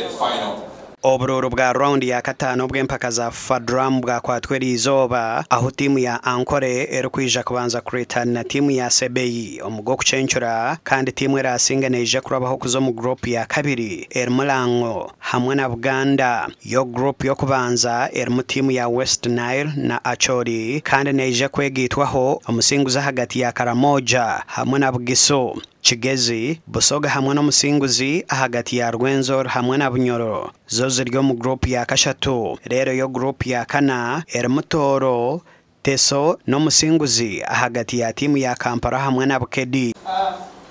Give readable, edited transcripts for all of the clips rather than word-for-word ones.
Final. Oburuuru bwa rawundi ya kataano obw'empaka za FUFA Drum bwakwatwa eriizooba ahu tiimu ya Ankole erikwija kubanza kureetana na tiimu ya Sebei omu gw'okucencura kandi tiimu eraasinge neija kurabaho kuza omu guruupu ya kabiri erimu Lango hamwe na Buganda. Yo guruupu y'okubanza erimu tiimu ya West Nile na Acholi kandi neija kwegaitwaho omusinguzi ahagati ya Karamoja hamwe na Bugisu. Kigezi, Busoga hamwe n'omusinguzi ahagati ya Rwenzori hamwe na Bunyoro zo ziri omu guruupu ya kashatu. Reero yo guruupu ya kana erimu Tooro, Teso n'omusinguzi ahagati ya tiimu ya Kampala hamwe na Bukedi.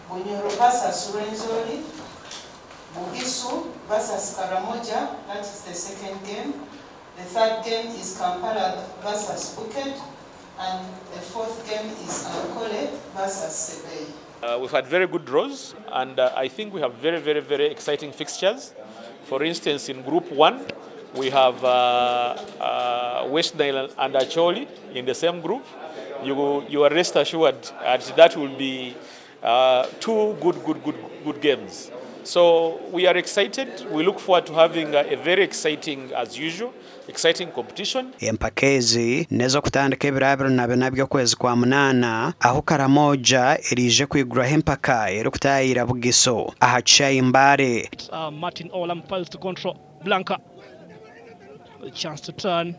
Bunyoro versus Rwenzori, Bugisu versus Karamoja, that is the second game. The third game is Kampala versus Bukedi, and the fourth game is Ankole versus Sebei. We've had very good draws, and I think we have very, very, very exciting fixtures. For instance, in Group 1, we have West Nile and Acholi in the same group. You are rest assured that that will be two good, good, good, good games. So we are excited. We look forward to having a very exciting, as usual, exciting competition. Empaka ezi n'ez'okutandika ebiro 24 by'okwezi kwa munaana ahu Karamoja eriije kwiguraho empaka erikutaayira Bugisu aha kishaayi Mbale. Martin Olam fails to control Blanca. A chance to turn.